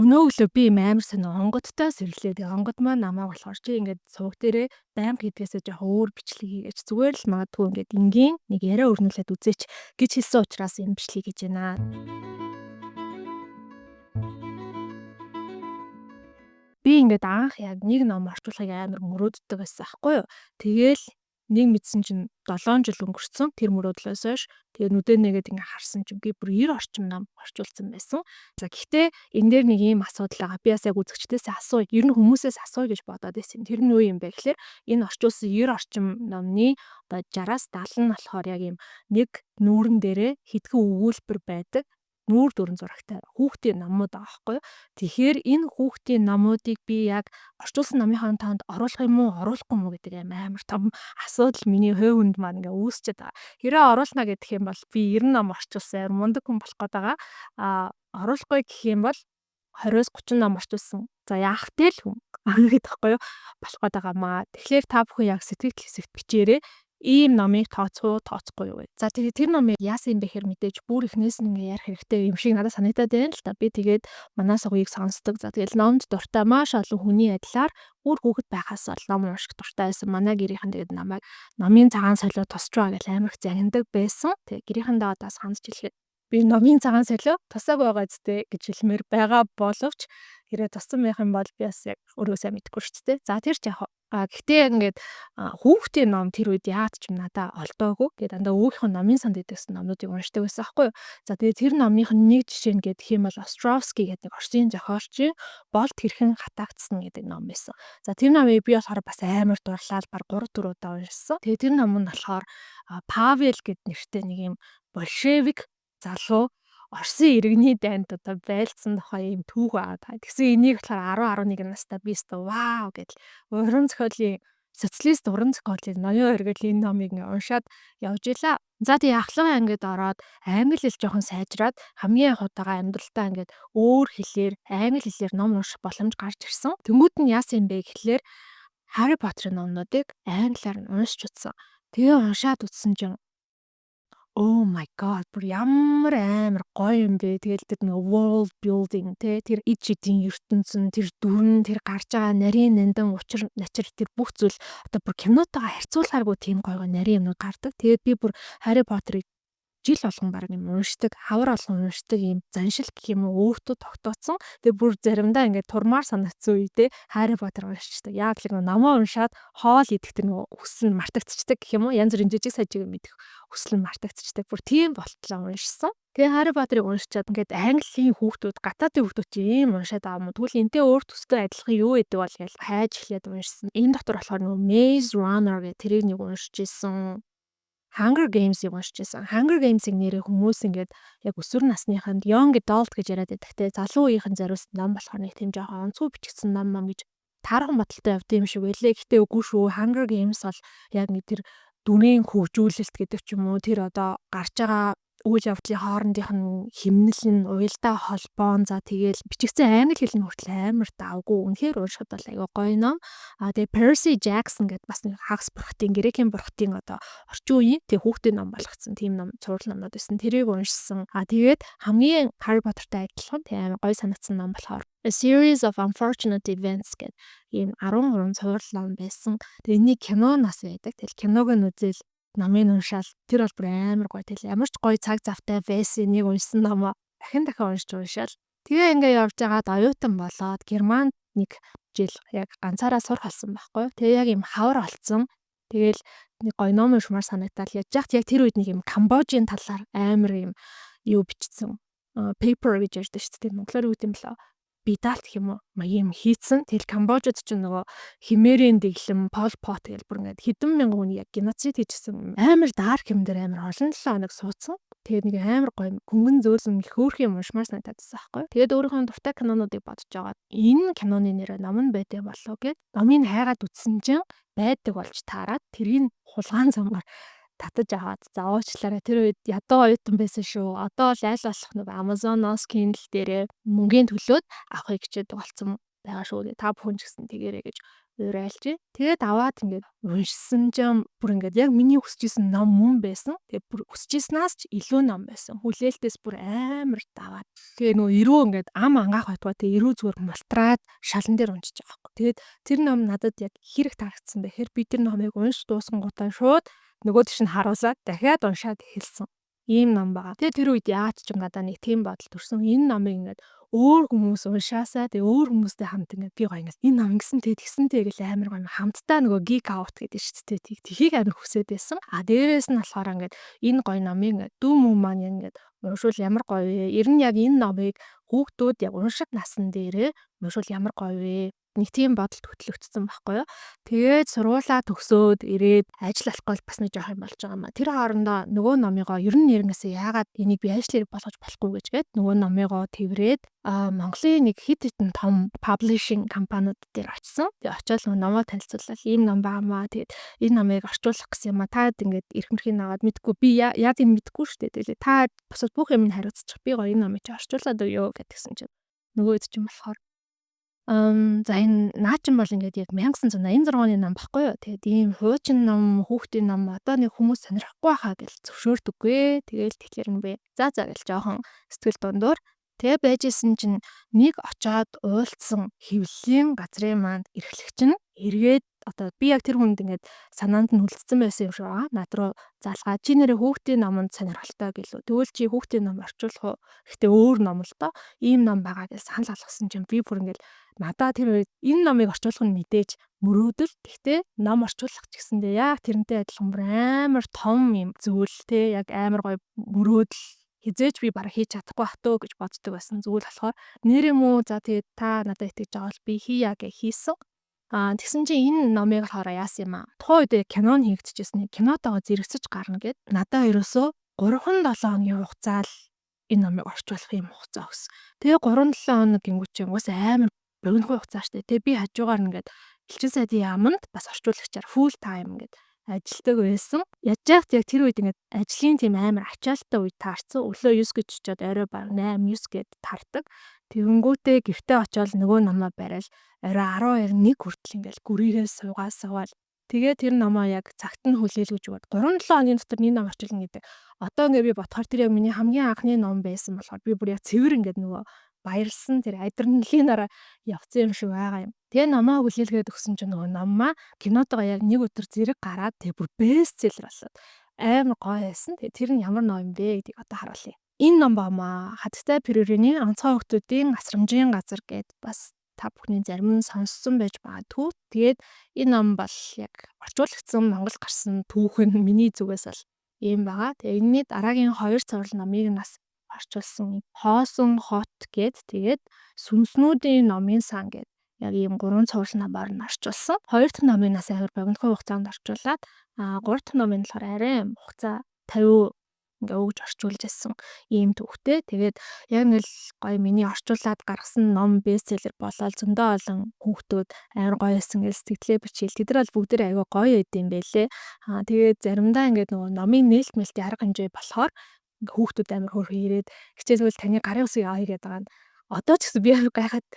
Өнөө өглөө би юм амар сонин онгодтой сэрлээ. Тэгээ онгод маань намайг болохоор чи ингээд суваг дээрээ байнга хийдгээсээ жоохон өөр бичлэг хийгээч. Зүгээр л магадгүй ингээд энгийн нэг яриа өрнүүлээд үзээч гэж хэлсэн учраас энэ бичлэгийг хийж байна. Би ингээд анх яг нэг ном орчуулахыг амар мөрөөддөг байсан аахгүй юу. Тэгээл нэг мэдсэн чинь 7 жил өнгөрцөн тэр мөрөөдлөөс хойш. Тэгээ нүдээ нэгээд ингээ харсан чинь би бүр 90 орчим ном орчуулсан байсан. За гэхдээ энэ дээр нэг ийм асуудал байгаа. Би бас яг үзэгчдээс асууя. Ер нь хүмүүсээс асууя гэж бодоод байсан. Тэр нь юу юм бэ гэхээр энэ орчуулсан 90 орчим номны одоо 60-аас 70 нь болохоор яг ийм нэг нүүрэн дээрээ хэдхэн өгүүлбэр байдаг нүүр дүрэн зурагтай хүүхдийн номууд байгаа байхгүй юу. Тэгэхээр энэ хүүхдийн номуудыг би яг орчуулсан номынхаа тоонд оруулах юм уу, оруулахгүй юм уу гэдэг амар том асуудал миний хувь хүнд маань ингээ үүсчихэд байгаа. Хэрэг оруулна гэдэг юм бол би 90 ном орчуулсан амар мундаг хүн болох гээд байгаа. А оруулахгүй гэх юм бол 20-оос 30 ном орчуулсан. За яах вэ л хүн гэдэг байхгүй юу? Болох гээд байгаа маа. Тэгэхээр та бүхэн яг сэтгэл хэсэгт бичээрэй, ийм номыг тооцох уу, тооцохгүй юу вэ? За, тэгээд тэр номыг яасан юм бэ гэхээр мэдээж бүр эхнээс нь ингээ ярих хэрэгтэй юм шиг надад санагдаад байна л да. Би тэгээд манай сугийг сонсдог. За, тэгэл номд дуртай маш олон хүний адилаар бүр хүүхэд байхаас л ном унших дуртай байсан. Манай гэрийнхэн тэгээд намайг номын цагаан солио тусч байгаа гэж амар их загнадаг байсан. Тэгээд гэрийнхэндээ одоо санаж хэлэхэд би номын цагаан солио тусаагүй байгаа зү гэж хэлмээр байгаа боловч хэрэг туссан байх юм бол би бас яг өөрөө сайн мэдэхгүй шүү дээ. За, тэр ч яг. А гэхдээ яг ингээд хүүхдийн ном тэр үед яад ч юм надаа олдоогүй. Тэгээд дандаа өвөөхийнх нь номын санд идэгсэн номнуудыг уншдаг байсан аахгүй юу. За, тэгээд тэр номных нь нэг жишээ нь гэдэг юм бол Островский гэдэг нэг Оросын зохиолчийн Болд хэрхэн хатаагдсан гэдэг ном байсан. За, тэр номыг би болохоор бас амар дурлаад баг 3 4 удаа уншсан. Тэгээд тэр ном нь болохоор Павел гэд нэртэй нэг юм большевик залуу Оросын иргэний дайнд одоо байлдсан тухай ийм түүх байгаа. Тэгсэн энийг болохоор 10 11 настай би өстө вау гэдэл уран зохиолын социалист уран зохиолын ноён өргөл энэ номыг ингээ уншаад явж илаа. За, тэгээ ахлагын ангид ороод англи хэл жоохон сайжраад хамгийн анх удаага амьдралдаа ингээд өөр хэлээр, англи хэлээр ном унших боломж гарч ирсэн. Тэнгүүд нь яасан юм бэ гэхлээр Harry Potter-ын номнуудыг англиар нь уншиж утсан. Тэгээ уншаад утсан чинь oh my god, бүр ямар амар гоё юм бэ. Тэгэл тэр нэг world building те, тэр ид шидийн ертөнцийн тэр дүрэн, тэр гарч байгаа нарийн нандин учир начир, тэр бүх зүйл одоо бүр кинотойгоо харьцуулахааргүй тийм гоё гоё нарийн юмнууд гардаг. Тэгээд би бүр Harry Potter-ыг жил болгон баг юм уншдаг, хавар болгон уншдаг юм заншил гэх юм уу өөртөө тогтооцсон. Тэгээ бүр заримдаа ингээд турмаар санагдсан үедээ Harry Potter уншчихдаг. Яг л нэг номоо уншаад хоол идэх тэр нөгөө хүсэл нь мартагдчихдаг гэх юм уу? Янз бүрийн жижиг сажиг мэдэх хүсэл нь мартагдчихдаг. Бүр тийм болтлоо уншсан. Тэгээ Harry Potter-ыг уншичаад ингээд английн хүүхдүүд, гадаадын хүүхдүүд чи ийм уншаад байгаа юм уу? Тэгвэл энтэй өөр төстэй адилхан юу гэдэг бол гэж хайж эхлээд уншсан. Энэ дотор болохоор нөгөө Maze Runner гэх тэрийг нэг уншиж исэн. Hunger Games-ыг уншиж байсан. Hunger Games-ыг нэрээ хүмүүс ингээд яг өсвөр насныханд young adult гэж яриад байдаг те, залуу үеийнхэн зориулсан ном болохоор нэг тийм жоохон онцгой бичигдсэн ном ном гэж таархан бодолтой явд юм шиг байлээ. Гэхдээ үгүй шүү. Hunger Games бол яг нэг тэр дүрийн хөгжүүлэлт гэдэг ч юм уу, тэр одоо гарч байгаа үйл явдлын хоорондынх нь хэмнэл нь, уялдаа холбоо, за тэгээл бичигдсэн англи хэл нь хүртэл амар давгүй, үнэхээр уншихад бол айгүй гоё ном. А тэгээ Percy Jackson гэдэг бас нэг хагас бурхтын, грекийн бурхтын одоо орчин үеийн тэг хүүхдийн ном болгоцсон тийм ном, цуврал номнууд байсан. Тэрийг уншсан. А тэгээд хамгийн Harry Potter-тай адилхан тэг амар гоё санагдсан ном болохоор A Series of Unfortunate Events гэдэг ийм 13 цуврал ном байсан. Тэгээ энэний кино нас байдаг. Тэгэл киног нь үзэл, номыг уншаал, тэр бол бүр амар гоё. Тэгэл ямар ч гоё цаг завтай байсан энийг уншсан номоо дахин дахин уншиж уншаал. Тэгээ ингээ явж байгаад оюутан болоод Германд нэг жил яг ганцаараа сурах болсон байхгүй. Тэгээ яг юм хавар олцсон. Тэгэл нэг гоё ном уншмаар санагдал яаж яхад яг тэр үед нэг юм Камбожийн талаар амар юм юу бичсэн. Paper гэж ярьдаг шүү дээ. Монголоор юу гэдэм бэлээ, бидаалт гэх юм уу юм хийцэн. Тэгэл Камбожид ч нөгөө Хмерийн дэглэм, Пол Пот гэл бүр ингээд хэдэн мянган хүн яг геноцид хийжсэн амар dark юм дээр амар олон 7 хоног суудсан. Тэгээд нэг амар гоё хөнгөн зөөлөн их хөөрхөн юм уншмаар санагдаад байсан байхгүй. Тэгээд өөрийнхөө дуртай кинонуудыг бодож байгаа. Энэ киноны нэрээ ном нь байдаг болов гэд номыг хайгаад үзсэн чинь байдаг болж таарад тэрийг хулгаан замаар татаж аваад, за, уучлаарай, тэр үед ядуу оюутан байсан шүү. Одоо бол аль болох нэг Amazon-оос, Kindle дээрээ мөнгөний төлөөд авахыг хичээдэг болсон байгаа шүү. Та бүхэн ч гэсэн тэгээрэй гэж Уриалж. Тэгээд аваад ингээд уншсан чинь бүр ингээд яг миний хүсэж исэн ном мөн байсан. Тэгээд бүр хүсэж иснаас ч илүү ном байсан. Хүлээлтээс бүр амар даваад. Тэгээ нөгөө эрүү ингээд ам ангаах байтугай тэгээ эрүү зүгээр мултраад шалан дээр унжиж байгаа байхгүй. Тэгээд тэр ном надад яг хэрэг таалагдсан бэ гэхээр би тэр номыг унш дуусгангуудаа шууд нөгөө тийш нь харуулад дахиад уншаад эхэлсэн. Ийм ном байгаа. Тэгээ тэр үед яагаад ч юм надаа нэг тийм бодол төрсөн. Энэ номыг ингээд өөр хүмүүс уншаасаа, тэгээ өөр хүмүүстэй хамт ингээд би гоё ингээд энэ ном ингэсэн тэ, тэгсэн тэ гэл амар гоё хамтдаа нөгөө geek out гэдэг шүү дээ. Тхийг амар хүсээд байсан. А дээрээс нь болохоор ингээд энэ гоё номыг ингээд дүү мүү маань ингээд уншвал ямар гоё вэ? Ер нь яг энэ номыг хүүхдүүд яг унших насан дээрээ уншвал ямар гоё вэ? Нэг тийм бодолд хөтлөгдсөн байхгүй юу. Тэгээд сургуулаа төгсөөд ирээд ажил олохгүй бас нэг жоох юм болж байгаа юм а. Тэр хоорондоо нөгөө номыгоо ер нь нэрнгээсээ яагаад энийг би ажил хэрэг болгож болохгүй гэж гээд нөгөө номыгоо тэврээд Монголын нэг хэд хэдэн том publishing компаниуд дээр очисон. Тэгээ очиод нөгөө номоо танилцуулаад, ийм ном байгаа маа. Тэгээд энэ номыг орчуулах гэсэн юм а. Та ингээд эрх мэрхийг аваад, мэдгүй, би яа юм мэдэхгүй шүү дээ. Тэгээд та бусад бүх юм нь хариуцчих. Би гоё энэ номыг чи орчуулад өгөө гэдгсэн чинь нөгөө чинь болохоор за, энэ наа чин бол ингээд яг 1986 оны ном баггүй юу. Тэгээд ийм хуучин ном, хүүхдийн ном одоо нэг хүмүүс сонирхохгүй байхаа гэж зөвшөөрдөггүй. Тэгээл тэгэхээр нь би за за гэл жоохон сэтгэл дундуур тэгээ байж исэн чинь нэг очоод уулзсан хэвлэлийн газрын маань эрхлэгч нь эргээд, одоо би яг тэр хүнд ингээд санаанд нь үлдсэн байсан юм шиг байгаа. Над руу залгаа, чи нэрээ хүүхдийн номонд сонирхолтой гэлүү. Тэгвэл чи хүүхдийн ном орчуулах уу? Гэхдээ өөр ном л доо. Ийм ном байгаа гэж санал болгосон чинь би бүр ингээд надаа тэр үед энэ номыг орчуулах нь мэдээж мөрөөдөл. Гэхдээ ном орчуулах ч гэсэндээ яг тэрнтэй адилхан бүр амар том юм зүйл те, яг амар гоё мөрөөдөл, хэзээ ч би бараг хийж чадахгүй бах төө гэж боддог байсан зүйл болохоор нэр юм уу, за, тэгээд та надад итгэж байгаа бол би хийя гэж хийсэн. Аа, тэгсэн чинь энэ номыг болохоор яасан юм аа. Тухайн үед кино нь хийгдчихсэн. Кинотойгоо зэрэгцэж гарна гэд надаа ерөөсөө 3-7 хоногийн хугацаа л энэ номыг орчуулах юм хугацаа өгсөн. Тэгээ 3-7 хоног гингүүт чинь угаасаа амар богинохон хугацаа штэ. Тэгээ би хажуугаар ингээд элчин сайдын яаманд бас орчуулагчаар full time ингээд ажилтдаг байсан. Яаж яхад яг тэр үед ингээд ажлын тийм амар ачаалттай үед таарсан. Өглөө 9 гэж очиод орой баг 8 9 гээд тардаг. Тэгэнгүүтээ гэртээ очиод нөгөө номоо барайл орой 12 1 хүртэл ингээд гүрийгээ суугаа суугаал. Тэгээ тэр номоо яг цагт нь хүлээлгэж өгөөд 3-7 хоногийн дотор нэг ном орчуулна гэдэг. Одоо ингээ би бодохоор тэр яг миний хамгийн анхны ном байсан болохоор би бүр яг цэвэр ингээд нөгөө баярлсан тэр адреналинаараа явцсан юм шиг байгаа юм. Тэгээ номоо хүлээлгээд өгсөн чинь нөгөө номоо кинотойгоо яг нэг өдөр зэрэг гараад тэгээ бүр бестселлер болоод амар гоё байсан. Тэгээ тэр нь ямар ном юм бэ гэдгийг одоо харуулъя. Энэ ном баамаа. Хатагтай Пүрэриний "Онцгой хүүхдүүдийн асрамжийн газар" гэд бас та бүхний зарим нь сонссон байж магадгүй. Тэгээд энэ ном бол яг орчуулагдсан Монгол гарсан түүх нь миний зүгээс бол ийм байгаа. Тэгээ энэний дараагийн хоёр цуврал номыг нь бас орчуулсан, "Хоосон хот" гээд, тэгээд "Сүнснүүдийн номын сан" гээд яг ийм гурван цуврал номоор нь орчуулсан. Хоёр дахь номыг нас амар богинохон хугацаанд орчуулад, гурав дахь номыг нь болохоор арай хугацаа 50 ингээ өгж орчуулж байсан ийм түүхтэй. Тэгээд яг нэг л гоё миний орчуулад гаргасан ном бестселлер болоод зөндөө олон хүүхдүүд амар гоё байсан гэж сэтгэлээ бичээл. Тэд нар бол бүгдээрээ айгүй гоё байд юм бэлээ. Тэгээд заримдаа ингээд нөгөө номын нээлт мэлтийн арга хэмжээ болохоор ингээ хүүхдүүд амар хөөрхөн ирээд хичээл таны гарын үсгийг авъя гэдэг байгаа нь одоо ч гэсэн би амар гайхаад,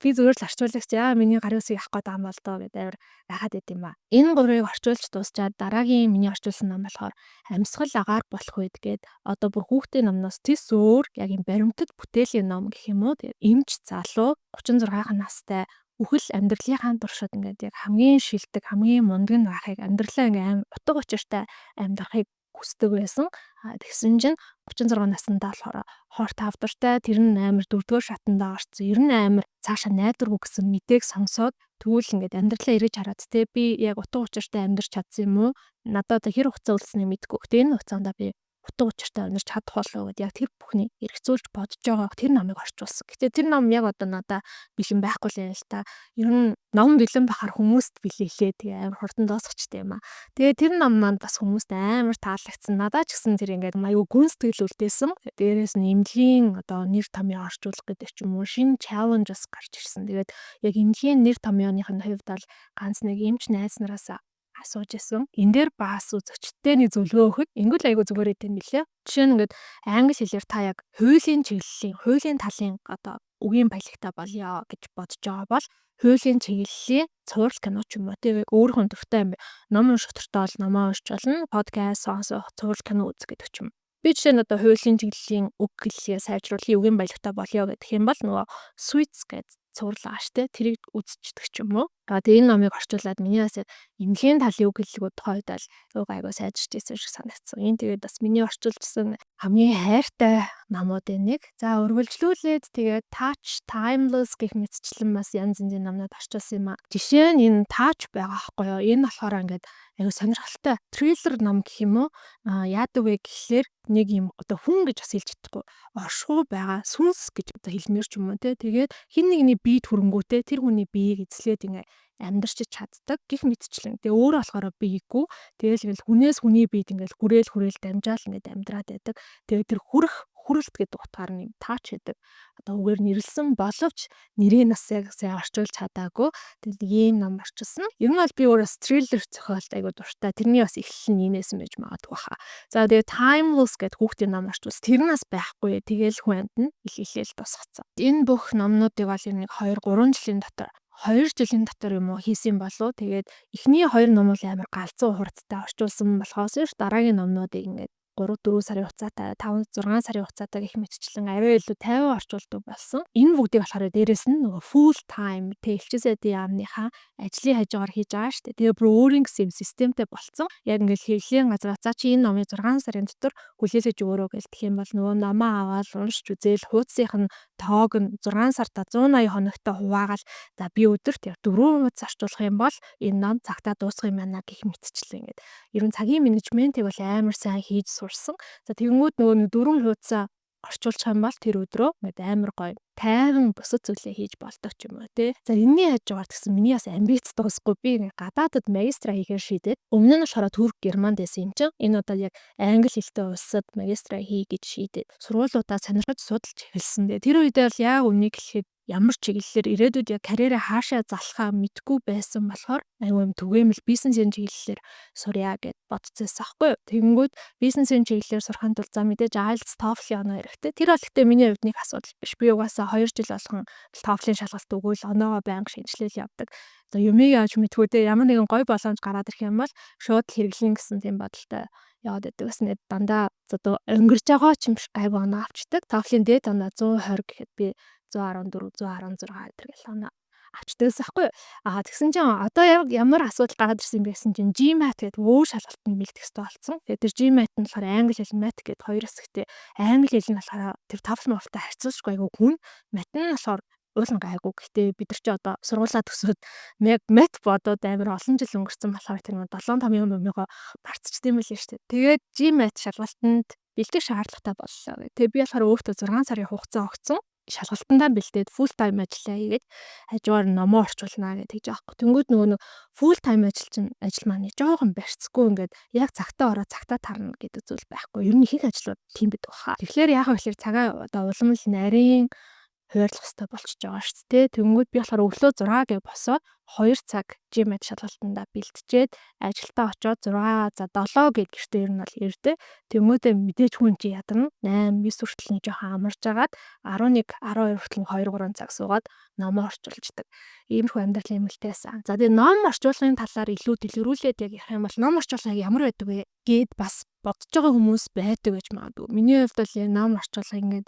би зүгээр л орчуулагч, яа, миний гарын үсгийг авах гээд байгаа юм бол доо гэдэг амар гайхаад байд юм ба. Энэ гурвыг орчуулж дуусчаад дараагийн миний орчуулсан ном болохоор "Амьсгал агаар болох үед" гээд одоо бүр хүүхдийн номноос тис өөр яг юм баримтат бүтээлийн ном гэх юм уу. Тэгээд эмч залуу 36 настай бүхэл амьдралынхаа туршид ингээд яг хамгийн шилдэг, хамгийн мундаг нь байхыг, амьдралаа ингээ аим утга учиртай амьдрахыг хүсдэг байсан. Тэгсэн чинь 36 наснда болохоор хорт хавдартай, тэр нь амар дөрөвдүгээр шатандаа орсон. Ер нь амар цаашаа найдваргүй гэсэн мэдээг сонсоод, тэгвэл ингээд амьдралаа эргэж хараад те, би яг утга учиртай амьдрч чадсан юм уу? Надад одоо хэр хугацаа үлдсэнийг мэдэхгүй. Гэтэ энэ хугацаанд би утга учиртай амьдарч чадах болов уу гэд яг тэр бүхнийг эргцүүлж бодож байгаа тэр номыг орчуулсан. Гэтэ тэр ном яг одоо надаа бэлэн байхгүй л юм л та. Ер нь ном бэлэн байхаар хүмүүст бэлээлээ, тэгээ амар хурдан дуусгачихдаг юм а. Тэгээ тэр ном маань бас хүмүүст амар таалагдсан. Надаа ч гэсэн тэр ингээд аюу гүн сэтгэл үлдээсэн. Дээрээс нь эмнэлгийн одоо нэр томьёо орчуулах гэдэг ч юм уу, шинэ challenge бас гарч ирсэн. Тэгээд яг эмнэлгийн нэр томьёоных нь хувьд бол ганц нэг эмч найз нараас асууж исэн. Энэ дээр бас үзэгчтэй нэг зөвлөгөө өгөхөд ингүүл айгүй зүгээр идэм билээ. Жишээ нь ингээд англи хэлээр та яг хуулийн чиглэлийн, хуулийн талын одоо Үгийн баялагтай болъё гэж бодож байгаа бол хуулийн чиглэлийн цуврал, кино ч юм уу, тийм, өөрийнх нь дуртай юм ном унших дуртай бол номоо уншиж болно. Подкаст сонсох, цуврал кино үзэх гэдэг ч юм. Би жишээ нь одоо хуулийн чиглэлийн үг хэллэгээ сайжруулах, үгийн баялагтай болъё гэх юм бол нөгөө Suits гэдэг цуврал байгаа штэ, тэрийг үзчихдэг ч юм уу. А тэгээ энэ номыг орчуулад миний бас эмнэлгийн талын үг хэллэгүүд тухайн үед бол айгүй сайжирч ирсэн шиг санагдсан. Энэ тэгээд бас миний орчуулжсэн хамгийн хайртай номуудын нэг. За, үргэлжлүүлээд тэгээд Touch, Timeless гэх мэтчлэн бас янз янзын номнууд орчуулсан юм а. Жишээ нь энэ Touch байгаа байхгүй юу? Энэ болохоор ингээд айгүй сонирхолтой триллер ном гэх юм уу? А яадаг вэ гэхлээр нэг юм одоо хүн гэж бас хэлж чадахгүй, оршихуй байгаа сүнс гэж одоо хэлмээр ч юм уу, те. Тэгээд хэн нэгний биед хүрэнгүүтээ тэр хүний биеийг эзлээд ингээ амьдарч чаддаг гэх мэтчлэн. Тэгээ өөрөө болохоор биегүй. Тэгээл ингээл хүнээс хүний биед ингээл хүрээл хүрээл дамжаал ингээд амьдраад байдаг. Тэгээ тэр хүрэх, хүрэлт гэдэг утгаар нь touch гэдэг одоо үгээр нэрлсэн боловч нэрийг нас яг сайн орчуулж чадаагүй. Тэгээд нэг ийм ном орчуулсан. Ер нь бол би өөрөө thriller зохиолд айгуу дуртай. Тэрний бас эхлэл нь энэсэн байж магадгүй хаа. За, тэгээд Timeless гэдэг хүүхдийн ном орчуулсан. Тэр нь бас байхгүй. Тэгээл хүн амьтан илгээл тусгацсан. Энэ бүх номнуудыг бол ер нь 2 3 жилийн дотор, 2 жилийн дотор юм уу хийсэн болов. Тэгээд эхний хоёр ном бол амар галзуу хурдтай орчуулсан болохоос биш, дараагийн номнуудыг ингээд 3 4 сарын хугацаатай, 5 6 сарын хугацаатай гэх мэтчлэн арай илүү 50 орчуулдаг болсон. Энэ бүгдийг болохоор дээрэс нь нөгөө full time тэ элчин сайдын яамныхаа ажлын хажуугаар хийж байгаа шүү дээ. Тэгээ бүр өөрийн гэсэн юм системтэй болцсон. Яг ингээл хэвлэлийн газар за чи энэ номыг 6 сарын дотор хүлээлгэж өгөөрэй гэж гэх юм бол нөгөө номоо аваад уншиж үзээл, хуудсынх нь тоог нь 6 сартаа 180 хоногтой хуваагаал, за би өдөрт яг 4 хуудас орчуулах юм бол энэ ном цагтаа дуусах юм байна гэх мэтчлэн ингээд ер нь цагийн менежментийг бол амар сайн хийж сурсан. За, тэгэнгүүт нөгөө нэг дөрвөн хуудасаа орчуулчих юм бол тэр өдрөө ингээд амар гоё тайван бусад зүйлээ хийж болдог ч юм уу, тий. За, энэний хажуугаар тэгсэн миний бас амбиц дуусахгүй, би ингээд гадаадад магистра хийхээр шийдээд, өмнө нь болохоор Турк, Германд байсан юм чинь энэ удаа яг англи хэлтэй улсад магистра хий гэж шийдээд сургуулиудаа сонирхож судалж эхэлсэн. Тэгээ тэр үедээ бол яг үнэнийг хэлэхэд ямар чиглэлээр ирээдүйд яг карьераа хаашаа залхаа мэдэхгүй байсан болохоор айгүй юм түгээмэл бизнесийн чиглэлээр сурья гэд бодчихсон аахгүй юу. Тэгэнгүүт бизнесийн чиглэлээр сурахын тулд за мэдээж IELTS, TOEFL-ийн оноо хэрэгтэй. Тэр бол гэхдээ миний хувьд нэг асуудал биш. Би угаасаа 2 жил болгон TOEFL-ийн шалгалт өгөөл оноогоо байнга шинэчлээл явдаг. Одоо юмыг яаж мэдхүү те, ямар нэгэн гоё боломж гараад ирэх юм бол шууд хэрэглэн гэсэн тийм бодолтой яваад байдаг. Бас нэг дандаа одоо өнгөрч байгаа ч юм шиг гайгүй оноо авчдаг. TOEFL-ийн дээд оноо 120 гэхэд би 114, 116 энэ гэл оноо авчдагс аахгүй юу. Аа, тэгсэн чинь одоо яг ямар асуудал гараад ирсэн юм бэ гэсэн чинь GMAT гэдэг өөр шалгалтанд бэлдэх хэрэгтэй болсон. Тэгээд тэр GMAT нь болохоор англи хэл, мат гэдэг хоёр хэсэгтэй. Англи хэл нь болохоор тэр TOEFL мофлтай харьцуулшгүй айгүй хүн. Мат нь болохоор уулын гайгүй. Гэхдээ бид нар чи одоо сургуулаа төгсөөд яг мат бодоод амар олон жил өнгөрцөн болохоор тэр 7 5 юм юмгаа марцчихдээ юм лээ шүү дээ. Тэгээд GMAT шалгалтанд бэлдэх шаардлагатай боллоо гэх. Тэгээ би болохоор өөртөө 6 сарын хугацаа өгсөн, шалгалтандаа бэлдээд, full time ажиллаа хийгээд хажуугаар номоо орчуулнаа гэж тэгж аахгүй. Тэнгүүд нөгөө нэг full time ажил чинь ажил маань жоохон барьцгүй, ингээд яг цагтаа ороод цагтаа тарна гэдэг зүйл байхгүй. Ер нь ихэнх ажлууд тийм байдаг баха. Тэгэхээр яах вэ гэхээр цагаа одоо улам л нарийн хуваарлах хэрэгтэй болчихж байгаа шүү дээ. Тэнгүүд би болохоор өглөө 6 гэ босоод 2 цаг GMAT шалгалтандаа бэлтжээд, ажилдаа очоод 6, за 7 гээд гэртээ ер нь бол ирдэ. Тэнгүүдээ мэдээж хүн чи ядарна. 8, 9 хүртэл нь жоохон амарж агаад 11, 12 хүртэл 2 3 цаг суугаад номоо орчуулждаг. Иймэрхүү амьдралын эмгэлтэй байсан. За, тэгээ ном орчуулгын талаар илүү дэлгэрүүлээд яг ярих юм бол ном орчуулга яг ямар байдаг вэ гэд бас бодож байгаа хүмүүс байдаг гэж магадгүй. Миний хувьд бол яг ном орчуулга ингээд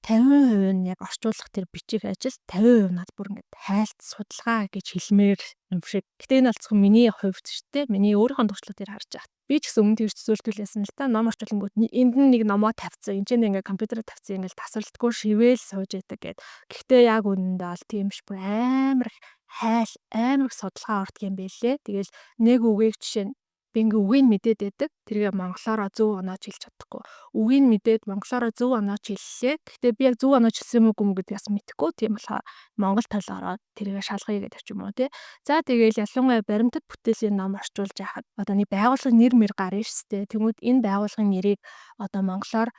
50% нь яг орчуулах тэр бичих ажил, 50% нь бүр ингээд хайлт, судалгаа гэж хэлмээр юм шиг. Гэтэ энэ бол зөвхөн миний хувьд шүү дээ. Миний өөрийнхөө туршлага дээр харж байгаа. Би ч гэсэн өмнө тэгж төсөөлтүүлсэн л та, ном орчуулангууд энд нь нэг номоо тавьсан. Энд чинь ингээд компьютерээр тавьсан, ингээд тасралтгүй шивэл сууж яадаг гэд. Гэхдээ яг үнэндээ бол тийм ш, бүр амар их хайл, амар их судалгаа ордог юм байлээ. Тэгэл нэг үгийг жишээ нь би ингээ үгийг мэдээд байдаг. Тэргээ монголоороо зөв оноож хэлж чадахгүй. Үгийг мэдээд монголоороо зөв оноож хэллээ. Гэхдээ би яг зөв оноож хэлсэн юм уу, үгүй юм гэдгийг бас мэдэхгүй. Тийм болохоор монгол тал ороод тэргээ шалгая гэдэг ч юм уу, тий. За, тэгээл ялангуяа баримтат бүтээлийн ном орчуулж яхад одоо нэг байгууллагын нэр мэр гарна шүү дээ. Тэнгүүд энэ байгууллагын нэрийг одоо монголоор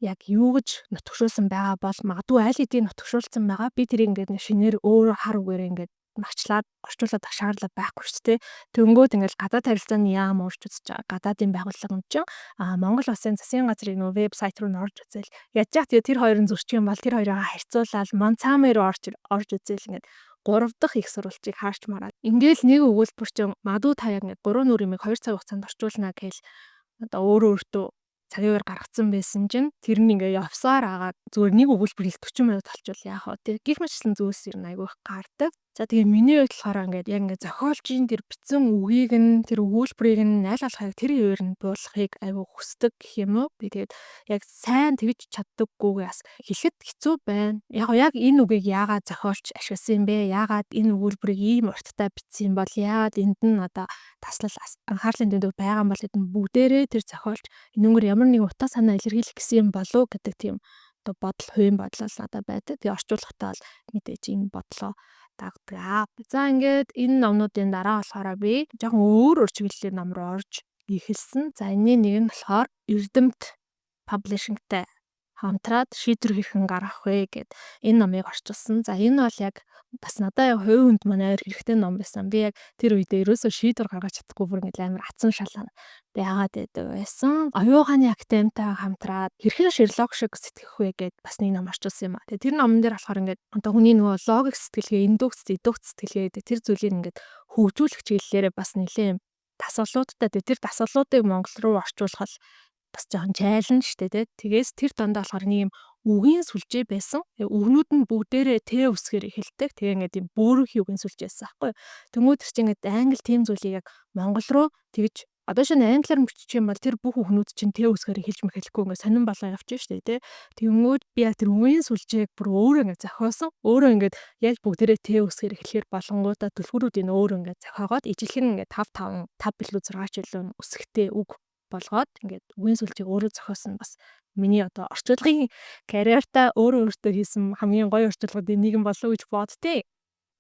яг юу гэж нутагшуулсан байгаа бол магадгүй аль хэдийн нутагшуулсан байгаа. Би тэрийг ингээд шинээр өөр хар үгээрээ ингээд магчлаад орчуулад авах шаардлага байхгүй шүү дээ. Тэнгүүд ингээл гадаад харилцааны яам орж үзэж байгаа. Гадаадын байгууллага юм чинь Монгол Улсын засгийн газрын нөгөө вебсайт руу н орж үзээл. Яаж яах, тэгээ тэр хоёр нь зөрчих юм бол тэр хоёроо харьцуулаад Монцамэ руу орж үзээл, ингээд гурав дахь их сурвалжийг хаарч мараад. Ингээл нэг өгүүлбэр чинь магадгүй та яг ингээд 3 нүр юмыг 2 цаг хугацаанд орчуулна гээл одоо өөрөө өөртөө цагийн хуваар гаргацсан байсан чинь тэр нь ингээ явсаар агаад зүгээр нэг өгүүлбэр хэл 40 минут болчвол яах вэ, те. Гэх мэтчлэн зүйлс ер нь айгүй их гардаг. За, тэгээ миний хувьд болохоор ингээд яг ингээ зохиолчийн тэр бичсэн үгийг нь, тэр өгүүлбэрийг нь аль болох тэр хэвээр нь буулгахыг айгүй хүсдэг гэх юм уу. Би тэгээд яг сайн тэгж чаддаггүйгээ бас хэлэхэд хэцүү байна. Яг яг энэ үгийг яагаад зохиолч ашигласан юм бэ? Яагаад энэ өгүүлбэрийг ийм урттай бичсэн юм бол, яагаад энд нь одоо таслал, анхаарлын дэндүү байгаа юм бол гэдэг нь бүгдээрээ тэр зохиолч энүүгээр ямар нэгэн утга санаа илэрхийлэх гэсэн юм болов уу гэдэг тийм одоо бодол, хувийн бодол бол надад байдаг. Тэгээ орчуулгатай бол мэдээж энэ бодлоо дагдаг. За, ингээд энэ номнуудын дараа болохоор би жоохон өөр өөр чиглэлийн ном руу орж эхэлсэн. За, энэний нэг нь болохоор Эрдэмт Publishing-тай хамтраад «Шийдвэр хэрхэн гаргах вэ» гэд энэ номыг орчуулсан. За, энэ бол яг бас надад яг хувь хүнд маань амар хэрэгтэй ном байсан. Би яг тэр үедээ ерөөсөө шийдвэр гаргаж чадахгүй, бүр ингээд амар атсан шалаа байгаад байдаг байсан. Оюун ухааны академитай хамтраад «Хэрхэн Шерлок шиг сэтгэх вэ» гэд бас нэг ном орчуулсан юм а. Тэгээ тэр номон дээр болохоор ингээд одоо хүний нөгөө логик сэтгэлгээ, индукц, дедукц сэтгэлгээ гэдэг тэр зүйлийг ингээд хөгжүүлэх чиглэлээрээ бас нэлээд дасгалуудтай. Тэгээ тэр дасгалуудыг монгол руу орчуулах бас жоохон challenge штэ, тий. Тэгээс тэр дандаа болохоор нэг юм үгийн сүлжээ байсан. Үгнүүд нь бүгдээрээ Т үсгээр эхэлдэг. Тэгээ ингээд юм бөөрөнхий үгийн сүлжээ байсан аахгүй юу. Тэнгүүд тэр чинь ингээд англи тийм зүйлийг яг монгол руу тэгж одоо шинэ англиар биччих юм бол тэр бүх үгнүүд чинь Т үсгээр эхэлж мэхэлэхгүй, ингээд сонин болоо явчих штэ, тий. Тэнгүүд би яг тэр үгийн сүлжээг бүр өөрөө ингээд зохиосон. Өөрөө ингээд яг бүгдээрээ Т үсгээр эхлэхээр болонгуудаа түлхүүрүүдийг өөрөө ингээд зохиогоод, ижилхэн ингээд 5 5 5 билүү 6 ч илүү үсгтэй үг болгоод ингээд үгийн сүлжээг өөрөө зохиосон бас миний одоо орчуулгын карьертаа өөрөө өөртөө хийсэн хамгийн гоё орчуулгуудын нэг нь болов уу гэж боддیں۔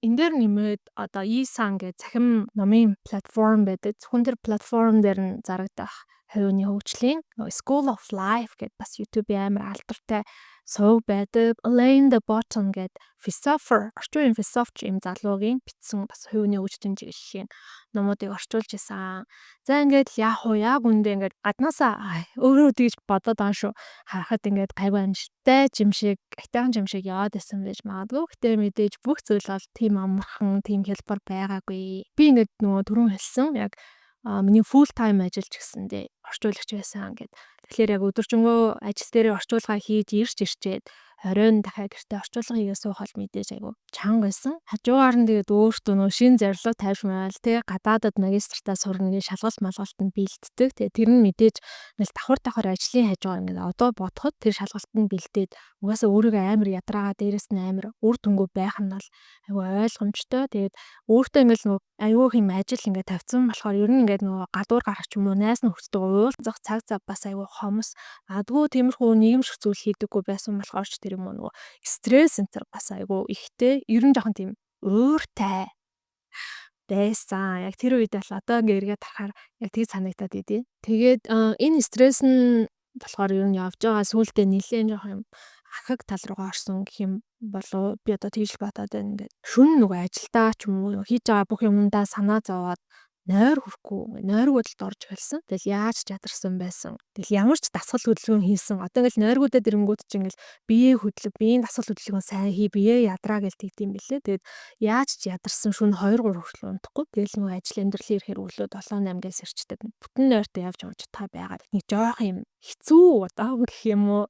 Энэ дээр нэмээд одоо eSan гэж цахим номын платформ байдаг. Зөвхөн тэр платформ дээр нь зарагдах хувийн хөгжлийн School of Life гэдэг бас YouTube-ийн амар алдартай суваг байдаг. Alain de Botton гэдэг philosopher, орчин үеийн философч юм залуугийн бичсэн бас хувийн хөгжлийн чиглэлийн номуудыг орчуулж исэн. За, ингээд яах вэ? Яг үндэ ингээд гаднаасаа өөрөө тэгж бодоод байгаа шүү. Харахад ингээд гайгүй амжилттай юм шиг, айтайхан юм шиг яваад байсан байж магадгүй. Гэтэ мэдээж бүх зүйл бол тийм амархан, тийм хялбар байгаагүй. Би ингээд нөгөө түрүүн хэлсэн яг миний full time ажил ч гэсэндээ орчуулагч байсан гэд. Тэгэхээр яг өдөржингөө ажил дээрээ орчуулгаа хийж ирж ирчээд оройн дахиад гэртээ орчуулга хийгээ суух бол мэдээж айгүй чанга байсан. Хажуугаар нь тэгээд өөртөө нөө шинэ зорилго тавьж майл те, гадаадад магистртаа сурна гэж шалгалт малгалтанд бэлддэг. Тэгээд тэр нь мэдээж ингээл давхар давхар ажлын хажуугаар ингээд одоо бодоход тэр шалгалтанд бэлдээд угаасаа өөрийгөө амар ядраагаа, дээрэс нь амар үр дүнгүй байх нь бол айгүй ойлгомжтой. Тэгээд өөртөө ингээл нөгөө айгүй их юм ажил ингээд тавьсан болохоор ер нь ингээд нөгөө гадуур гарах ч юм уу, найз нөхдөдөө уулзах цаг зав бас айгүй хомос. Адгүй тиймэрхүү нийгэмших зүйл хийдэггүй байсан болохоор ч тэр юм уу, нөгөө стресс энэ тэр бас айгүй ихтэй. Ер нь жоохон тийм ууртай байсан. Яг тэр үед бол одоо ингээ эргээд харахаар яг тийг санагдаад идэв. Тэгээд энэ стресс нь болохоор ер нь явж байгаа сүүлдээ нэлээд жоохон юм ахаг тал руугаа орсон гэх юм болов, би одоо тэгж л бодоод байна. Ингээд шөнө нөгөө ажилдаа ч юм уу, хийж байгаа бүх юмдаа санаа зовоод нойр хүрэхгүй, нойргуудалд орж эхэлсэн. Тэгэл яаж ч ядарсан байсан. Тэгэл ямар ч дасгал хөдөлгөөн хийсэн. Одоо ингээл нойргуудад ирэнгүүт чинь ингээл биеэ хөдлөг, биеийн дасгал хөдөлгөөн сайн хий, биеэ ядраа гэж тэгдэм билээ. Тэгээд яаж ч ядарсан, шөнө 2 3 хүртэл унтахгүй. Тэгэл нөгөө ажил амьдралын ирэхээр өглөө 7 8 гээл сэрчдэг. Бүтэн нойртой явж явж та байгаад нэг жоох юм хэцүү одоо гэх юм уу,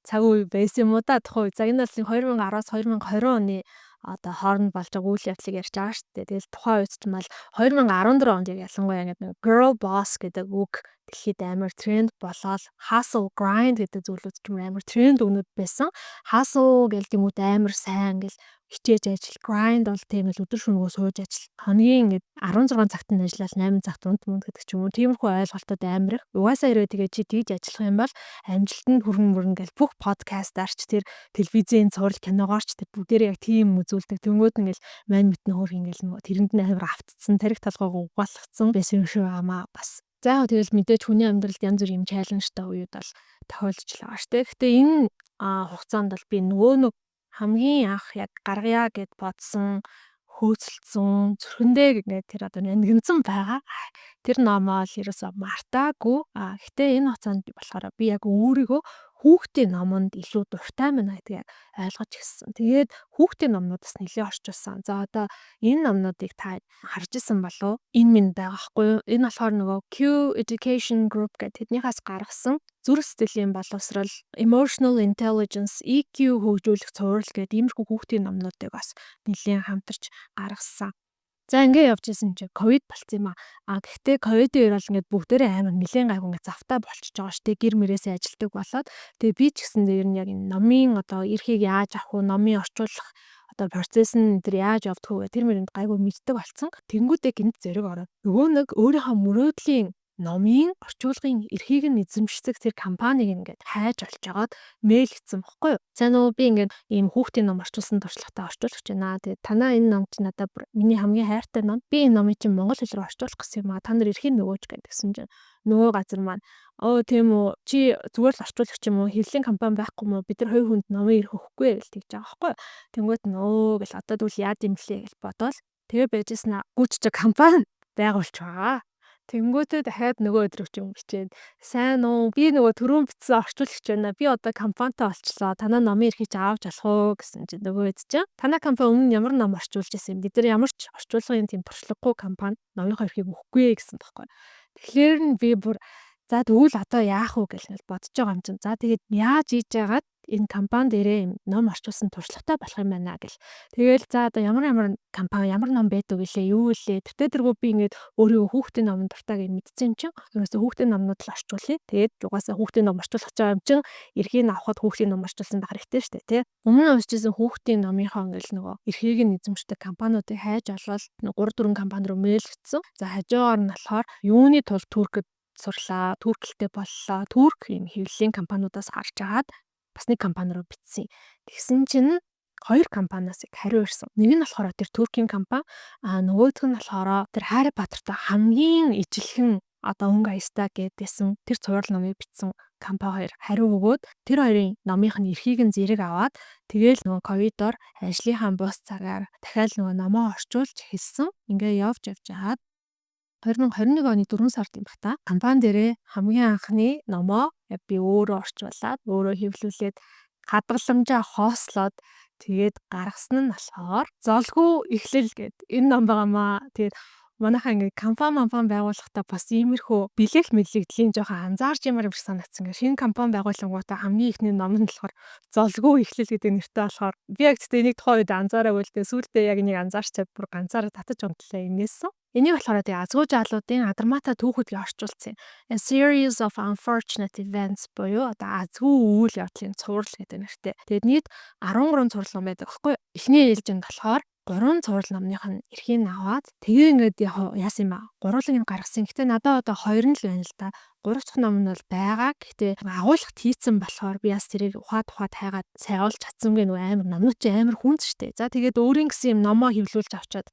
цаг үе байсан юм уу да, тухайн үе. За, энэ бол 2010-аас 2020 оны одоо хооронд болж байгаа үйл явдлыг ярьж байгаа шүү дээ. Тэгэл тухайн үед ч мал 2014 онд яг ялангуяа ингээд нэг girl boss гэдэг үг дэлхийд амар тренд болоод, hustle, grind гэдэг зүйлүүд ч амар тренд үгнүүд байсан. Hustle гэл гэмүүд амар сайн ингээл хичээж ажил, grind бол тийм л өдөр шөнөгүй сууж ажил. Хоногийн ингээд 16 цагт нь ажиллаад 8 цагт унт мунт гэдэг ч юм уу. Тиймэрхүү ойлголтууд амар их. Угаасаа хэрвээ тэгээ чи тэгж ажиллах юм бол амжилтанд хүрэн мөрөн гэл бүх подкастаар ч, тэр телевизийн цуврал киногоор ч тэр бүгдээрээ яг тийм үзүүлдэг. Тэнгүүд ингээл мань мэтэн хөөх ингээл нөгөө тэрэнд нь амар автцсан, тарих толгойгоо угаалгацсан байсан юм шиг байгаамаа бас. За, тэгэл мэдээж хүний амьдралд янз бүрийн юм challenge тай үеуд бол тохиолдож л байгаа шүү дээ. Гэтэ энэ хугацаанд бол би нөгөө нэг хамгийн анх яг гаргая гэд бодсон хөөцөлдсөн, зүрхэндээ ингээд тэр одоо нандинсан байгаа. Тэр номоо л ерөөсөө мартаагүй. А гэхдээ энэ хугацаанд болохоор би яг өөрийгөө хүүхдийн номонд илүү дуртай байна гэдгийг ойлгож ирсэн. Тэгээд хүүхдийн номнуудаас нэлээд орчуулсан. За, одоо энэ номнуудыг та харж исэн болов? Энэ минь байгаа хгүй юу? Энэ болохоор нөгөө Q Education Group гэдэг тэднийхээс гаргасан зүрх сэтгэлийн боловсрал, emotional intelligence, EQ хөгжүүлэх цуврал гэдэг иймэрхүү хүүхдийн номнуудыг бас нэлээд хамтарч гаргасан. За, ингээ явж исэн чинь ковид болцсон юм аа. А гэхдээ ковидын үеэр бол ингээд бүгдээрээ амар нэлээд гайгүй ингээд завтай болчихж байгаа шүү дээ. Гэр мөрөөсөө ажилдаг болоод, тэгээ би ч гэсэн ер нь яг энэ номын одоо эрхийг яаж авах уу, номын орчуулах одоо процесс нь тэр яаж явдаг вэ, тэр мэрэнд гайгүй мэддэг болцсон. Тэнгүүдээ гэнэт зориг ороод нөгөө нэг өөрийнхөө мөрөөдлийн номын орчуулгын эрхийг нь эзэмшдэг тэр компаниг ингээд хайж олж агаад мэйл хийсэн бохгүй юу. За, нөгөө би ингээд ийм хүүхдийн ном орчуулсан туршлагатай орчуулагч байна. Тэгээд танаа энэ ном чинь надад бүр миний хамгийн хайртай ном. Би энэ номыг чинь монгол хэл рүү орчуулах гэсэн юм аа. Та нар эрхийг нөгөөч гэдгсэн чинь нөгөө газар маань "Оо, тийм үү, чи зүгээр л орчуулагч юм уу, хэвлэлийн компани байхгүй юм уу, бид нар хувь хүнд номын эрх өгөхгүй" гэж тэгж байгаа байхгүй юу. Тэнгүүт нь өө гэл одоо тэгвэл яад юм блэ гэж бодоол тэгээ байжсэн аа, гүч чи компани байгуулж байгаа. Тэнгүүтээ дахиад нөгөө өдрөг ч юм бичээд, "Сайн уу, би нөгөө түрүүн бичсэн орчуулагч байна. Би одоо компанитай болчлоо. Танаа номын эрхийг чи авч болох уу?" гэсэн чинь нөгөө хэд чинь "Танай компани өмнө ямар ном орчуулж ирсэн юм? Бид нар ямар ч орчуулгын тийм туршлагагүй компани, номынхоо эрхийг өгөхгүй" гэсэн байхгүй. Тэгэхээр нь би бүр за, тэгвэл одоо яах вэ гэл ингээл бодож байгаа юм чинь. За, тэгээд яаж хийж яагаад энэ компани дээрээ юм ном орчуулсан туршлагатай болох юм байна гэл. Тэгээл за, одоо ямар ямар компани, ямар ном байдаг гэлээ, юу гэлээ. Тэртээ тэргүй би ингээд өөрийгөө хүүхдийн номонд дуртай гэж мэдсэн юм чинь ерөөсөө хүүхдийн номнууд л орчуулъя. Тэгээд угаасаа хүүхдийн ном орчуулах гэж байгаа юм чинь эрхийг авахад хүүхдийн ном орчуулсан байх хэрэгтэй шүү дээ, тий. Өмнө нь уншижсэн хүүхдийн номынхоо ингээл нөгөө эрхийг нь эзэмшдэг компаниудыг хайж олоод 3 4 компани руу мэйл бичсэн. За, хажуугаар нь болохоор юуны тулд Туркд сурлаа, турк хэлтэй боллоо. Турк юм хэвлэлийн компаниудаас харж агаад бас нэг компани руу бичсэн. Тэгсэн чинь хоёр компаниас яг хариу ирсэн. Нэг нь болохоор тэр Туркийн компани, а нөгөөх нь болохоор тэр Harry Potter-тай хамгийн ижилхэн одоо өнгө аястай гэдээсэн тэр цуврал номыг бичсэн компани хоёр хариу өгөөд, тэр хоёрын номынх нь эрхийг нь зэрэг аваад, тэгээл нөгөө ковидоор ажлынхаа бус цагаар дахиад нөгөө номоо орчуулж эхэлсэн. Ингээ явж явж байгаад 2021 оны 4 сард юм бах та. Компани дээрээ хамгийн анхны номоо би өөрөө орчуулад, өөрөө хэвлүүлээд, хадгаламжаа хоослоод, тэгээд гаргасан нь болохоор "Золгүй эхлэл" гэд энэ ном байгаамаа. Тэгээд манайхаа ингээд компани компани байгуулахдаа бас иймэрхүү бэлээх мэдлэгдлийн жоохон анзаарч юмар юм шиг санагдсан. Ингээд шинэ компани байгуулангуудаа хамгийн эхний ном нь болохоор "Золгүй эхлэл" гэдэг нэртэй болохоор би яг гэхдээ энийг тухайн үед анзаараагүй л дээ. Сүүлдээ яг энийг анзаарчаад бүр ганцаараа татаж унтлаа инээсэн. Энийг болохоор тэгээ азгүй жаалуудын адармаатай түүхүүдийг орчуулсан. A Series of Unfortunate Events буюу одоо азгүй үйл явдлын цуврал гэдэг нэртэй. Тэгээд нийт 13 цуврал ном байдаг байхгүй юу? Эхний ээлжинд болохоор гурван цуврал номных нь эрхийг аваад, тэгээ ингээд яг яасан юм ба, гурван юм гаргасан. Гэтэ надад одоо хоёр нь л байна л да. Гурав дахь ном нь бол байгаа. Гэхдээ агуулгат хийцэн болохоор би бас тэрийг ухаад ухаад хайгаад сайгуулж чадсангүй, нөгөө амар номнууд чи амар хүнц штэ. За, тэгээд өөрийн гэсэн юм номоо хэвлүүлж авчаад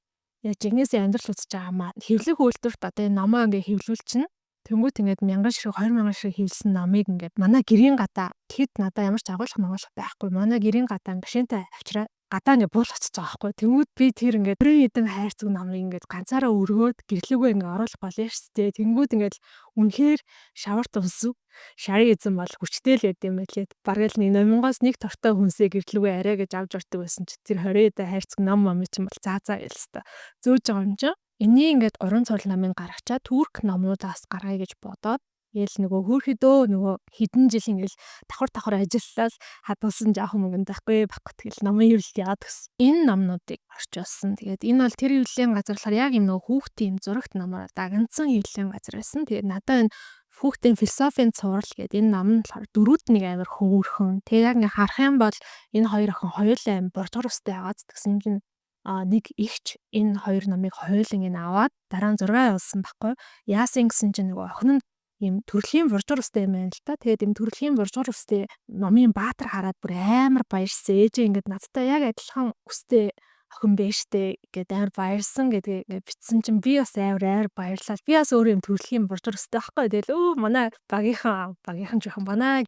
яг жигнэсээ амьдрал үзэж байгаа маа. Хэвлэх үйлдвэрт одоо энэ номоо ингээ хэвлүүлчихнэ. Тэнгүүт ингээд 1000 ширхэг, 20,000 ширхэг хэвлэсэн номыг ингээд манай гэрийн гадаа, тэгэхэд надаа ямар ч агуулга магуулга байхгүй. Манай гэрийн гадаа машинтай авчираа гадаа ингээд буулгацж байгаа байхгүй. Тэнгүүд би тэр ингээд 20 хэдэн хайрцаг номыг ингээд ганцаараа өргөөд гэрлүүгээ ингээд оруулах болно шүү дээ. Тэнгүүд ингээд үнэхээр шаварт унсан. Шарын эзэн бол хүчтэй л байд юм байлээ. Бараг л нэг номингоос нэг тортой хүнсээ гэрлүүгээ арай гэж авч ордог байсан чи тэр 20 хэдэн хайрцаг ном ном чинь бол заа заа гэл хэвээр зөөж байгаа юм чинь. Энийг ингээд гурван цуврал номыг гаргачаад турк номнуудаас гаргая гэж бодоод, Тэгээл нөгөө хөөрхөдөө нөгөө хэдэн жил ингээл давхар давхар ажиллаад хадгалсан жоохон мөнгөнд байхгүй байхгүй, тэгэл номын хэвлэлд яваад өгсөн. Энэ номнуудыг орчуулсан. Тэгээд энэ бол тэр хэвлэлийн газар болохоор яг юм нөгөө хүүхдийн юм зурагт номоор дагнасан хэвлэлийн газар байсан. Тэгээд надаа энэ хүүхдийн философийн цуврал гэдэг энэ ном нь болохоор дөрүүд нэг амар хөөрхөн. Тэгээд яг ингээ харах юм бол энэ хоёр охин хоёулаа юм буржгар үстэй байгаад, тэгсэн чинь нэг эгч энэ хоёр номыг хоёуланг нь аваад дараа нь зураг явуулсан байхгүй. Яасан гэсэн чинь нөгөө охин нь ийм төрөлхийн буржгар үстэй юм байна л та. Тэгээд ийм төрөлхийн буржгар үстэй номын баатар хараад бүр амар баярлсан. Ээжээ ингээд надтай яг адилхан үстэй охин байж штэ гэд амар баярлсан гэдгийг ингээд бичсэн чинь би бас амар амар баярлаад, би бас өөрөө юм төрөлхийн буржгар үстэй байхгүй. Тэгэл өө манай багийнхан багийнхан жоохон манай